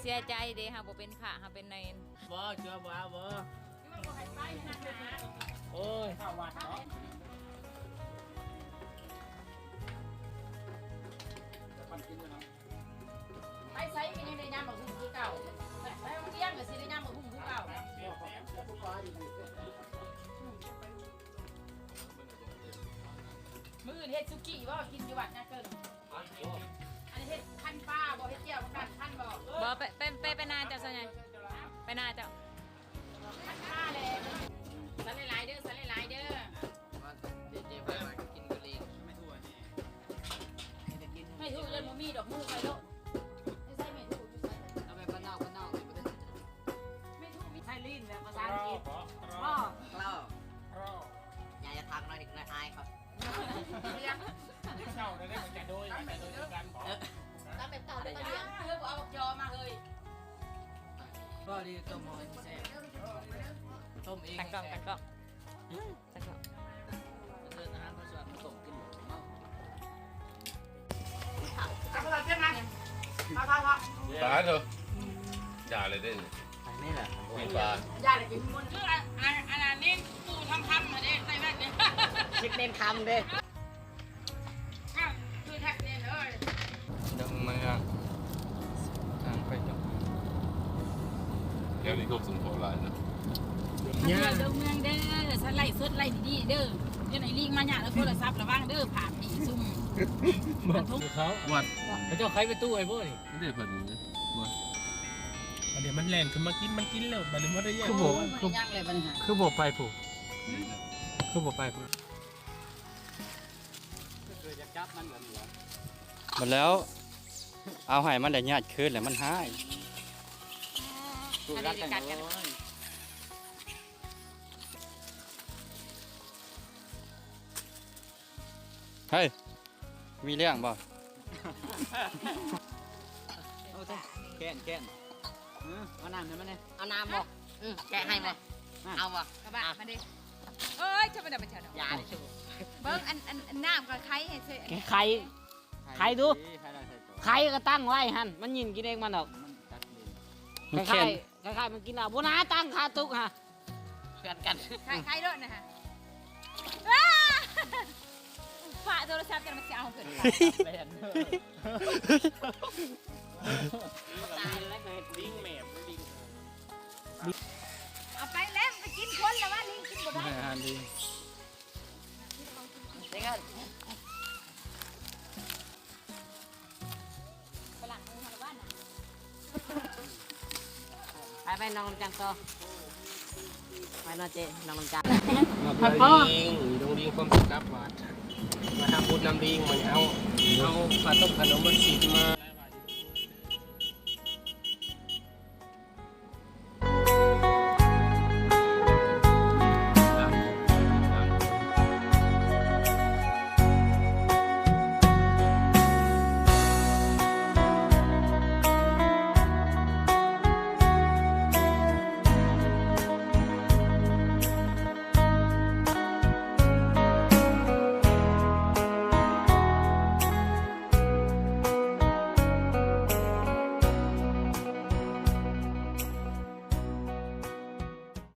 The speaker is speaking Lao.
ເສຍໃຈເດ້ ເຮົາບໍ່ເປັນພະ ເຮົາເປັນເນນ. ບໍ່ ເຊື່ອບໍ່ເອົາບໍ່? ໂອ້ຍ ເຂົ້າວັດເນາະ ໄປໃສກໍຍັງໄດ້ຍຳບັກຫຸ່ງຄືເກົ່າ ໄປໂຮງຮຽນກໍຊິໄດ້ຍຳບັກຫຸ່ງຄືເກົ່າ. ມື້ອື່ນເຮັດສຸກີ້ບໍ່ ກິນຢູ່ວັດນາເກິ່ງ? ອັນນີ້ເຮັດພັນປາບໍ່? ເຮັດແຈ່ວຜັກກາດພັນບໍ່? ບໍ່ ໄປ ໄປ ໄປ ໄປນາເຈົ້າຊະໃຫຍ່ ໄປນາເຈົ້າ ພັນປາແຫຼະ. ໃສ່ຫຼາຍໆເດີ ໃສ່ຫຼາຍໆເດີ. ເຈ ເຈ ໄປ ໄປ ກິນກະລີ ແມ່ທູ້ຍັງບໍ່ມີດອກ ມືໄປໂລດ. ໃສ່ແມ່ທູ້ຢູ່ໃສ? ເອົາໄປບ້ານນອກ ບ້ານນອກນີ້ບໍ່ໄດ້ ແມ່ທູ້ມີ ໃສ່ລີນແບບພາສາອັງກິດ ອໍ ລໍ ລໍ ຢ່າ ຢ່າຖາມນ້ອຍ ເດັກນ້ອຍອາຍເຂົາ. ເຈົ້າໄດ້ ໄດ້ມາຈາກໂດຍ ຈາກໂດຍກັນບໍ? ເອີ ຕຳແບບເກົ່າໄດ້ປະດຽວ ເຮີຍ ບໍ່ເອົາບັກຈໍມາເຮີຍ. ພໍດີຕົ້ມຫອຍແຊບ ຕົ້ມເອງ ຕາກ້ອງ ຕາກ້ອງ ຕາກ້ອງ. ເຊີນອາຫານພາສວນມາຕົ້ມກິນເມົາ. ຕາຍເຖາະ ຢ່າເລີຍເດ້ ໄປແມ່ນລະ ກິນປາ ຢ່າເລີຍ ກິນມັນ. ຄືອັນ ອັນ ອັນ ອັນນີ້ຕູ້ທຳຄຳຫັ້ນເດ້ ໃສ່ແວ່ນເດ້ ຄິດເນັ້ນຄຳເດ້. ອ່ະ ຄືແທ້ແນ່ເລີຍ ດອກເມືອງ ທາງໄປດອກ ແຖວນີ້ກະສົມພໍຫຼາຍນະ. ເດີເມືອງເດີ ສະໄລສົດໄລດີໆເດີ. ຢ່າໃຫ້ລີງມາຍາກແລ້ວໂທລະສັບ ລະວັງເດີ ພາບນີ້ຊຸມ ມັນທຸກເຂົາ ວັດ ເຂົາເຈົ້າໄຂປະຕູໃຫ້ບໍ່ນີ້? ເດ້ ເພິ່ນ ວັດ ອັນນີ້ມັນແລ່ນຂຶ້ນມາກິນ ມັນກິນແລ້ວ ບັດນີ້ບໍ່ໄດ້ຍາກ ຄືບໍ່ ຄື ຍັງເລີຍບັດນີ້ ຄືບໍ່ໄປພຸ້ນ ຄືບໍ່ໄປພຸ້ນ. ເກີດຢາກຈັບມັນແບບນີ້ຫວະ ບັດແລ້ວ ເອົາໃຫ້ມັນໄດ້ຍາດຄືນແລ້ວມັນຮ້າຍ. ເຮີ້ຍ ມີເລື່ອງບໍ່? ໂອ້ຍ ແຄ້ນ ແຄ້ນ ເອີ ເອົານ້ຳໃຫ້ມັນແດ່. ເອົານ້ຳບໍ່? ອື ແກະໃຫ້ບໍ່? ເອົາບໍ່? ກະບະມາເດ້. ເອີຍ ຈະບໍ່ໄດ້ໄປແຖວດອກ ຢ່າເດ້. ເບິ່ງ ອັນ ອັນ ອັນນ້ຳກໍໄຄໃຫ້ເສຍ ໄຄ ໄຄດູ ໄຄກະຕັ້ງໄວ້ຫັ້ນ ມັນຍິນກິນເອງມັນດອກ. ມັນກັດເລຍ ຄລ້າຍໆ ຄລ້າຍໆມັນກິນເອົາ ບໍ່ນາ ຕັ້ງຄາຕຸກຫະ ເພື່ອນກັນ ໄຄ ໄຄໂລດນະຫະ. ອ້າ ຝາກໂທລະສັບກັນ ມັນຊິເອົາເພິ່ນ ຕາຍແລ້ວ ລິງແມ່ ລິງ ເອົາໄປແລ້ວ ມັນໄປກິນຄົນແລ້ວວ່າ ລິງກິນບໍ່ໄດ້ ໃຫ້ອາຫານລິງ. ໄປ ໄປນອນນຳກັນຕໍ່ ໄປເນາະເຈ້ ນອນນຳກັນ. ມາເພື່ອລິງ ລົງລິງຄວາມສຸກກັບວັດ ມາທຳບຸນນຳລິງ ມື້ນີ້ເຮົາ ເຮົາເອົາຂະໜົມ ຂະໜົມມາສິມມາ.